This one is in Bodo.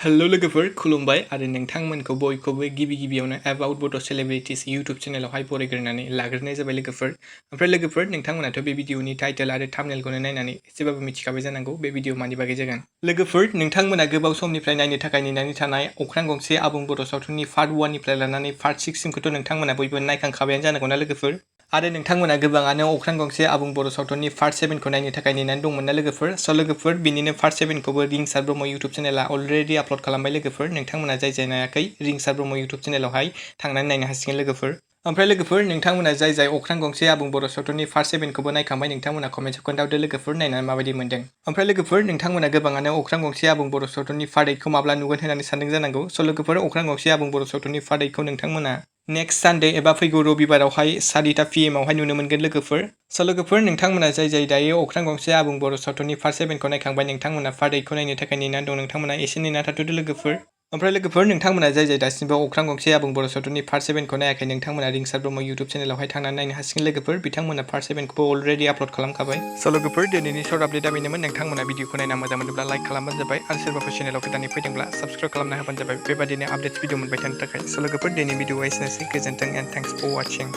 हेलो लोगोफोर खुलुमबाय आरो नोंथांमोनखौ बयखौबो गिबियावनो एबाउट बड' सेलिब्रिटिस इउट्यूब चेनेलावहाय बरायग्रोनानै लाग्रोनाय जाबाय लोगोफोर। ओमफ्राय लोगोफोर नोंथांमोनाथ' बे भिडिअनि टाइटेल आरो थाम्बनेलखौनो नायनानै एसेबाबो मिथिखाबाय जानांगौ बे भिडिअ मानि बागै जागोन। लोगोफोर नोंथांमोना गोबाव समनिफ्राय नायनो थाखाय नेनानै थानाय अख्रां गंसे आबुं बर' सावथुननि पार्ट 1 निफ्राय लानानै पार्ट 6 सिमखौथ' नोंथांमोना बयबो नायखांखाबायानो जानांगौना लोगोफोर। आरो नोंथांमोना गोबाङानो अख्रां गंसे आबुं बर' सावथुननि पार्ट 7 खौ नायनो थाखाय नेनानै दंमोन ना लोगोफोर। स' लोगोफोर बिनिनो पार्ट 7 खौबो रिंसार ब्रह्म इउट्यूब चेनेला अलरेडि आपल'ड खालामबाय लोगोफोर। नोंथांमोना जाय नायाखै रिंसार ब्रह्म इउट्यूब चेनेलावहाय थांनानै नायनो हासिगोन लोगोफोर। ओमफ्राय लोगोफोर नोंथांमोना जाय अख्रां गंसे आबुं बर' सावथुननि पार्ट 7 खौबो नायखांबाय नोंथांमोना कमेन्टआव खोन्थाहरदो लोगोफोर नायनानै माबायदि मोनदों। ओमफ्राय लोगोफोर नोंथांमोना गोबाङानो अख्रां गंसे आबुं बर' सावथुननि पार्ट 8 खौ माब्ला नुगोन होननानै सानदों जानांगौ। स' लोगोफोर अख्रां गंसे आबुं बर' सावथुननि पार्ट 8 खौ नोंथांमोना नेक्स्ट सानडे एबा फैगौ रबिबारावहाय 4:30 PM आवहाय नुनो मोनगोन लोगोफोर। स' लोगोफोर नोंथांमोना जाय दायो अख्रां गंसे आबुं बर' सावथुननि पार्ट 7 खौ नायखांबाय नोंथांमोना पार्ट 8 खौ नायनो थाखाय नेनानै दं नोंथांमोना एसे नेना थाथ'दो लोगोफोर। ओमफ्राय लोगोफोर नोंथांमोना जाय दासिमबो अख्रां गंसे आबुं बर' सावथुननि पार्ट 7 खौ नायाखै नोंथांमोना रिंसार ब्रह्म इउट्यूब चेनेलावहाय थांनानै नायनो हासिगोन लोगोफोर। बिथांमोना पार्ट 7 खौबो अलरेडि आपल'ड खालामखाबाय। स' लोगोफोर दिनैनि शर्ट आपडेटआ बेनोमोन। नोंथांमोना भिडिअखौ नायना मोजां मोनोब्ला लाइक खालामबानो जाबाय आरो सोरबाफोर चेनेलाव गोदानै फैदोंब्ला साबस्क्राइब खालामना होबानो जाबाय बेबादिनो आपडेट्स भिडिअ मोनबाय थानो थाखाय। स' लोगोफोर दिनैनि भिडिअआ एसेनोसै। गोजोन्थों एन्ड थेंक्स फर वाचिं।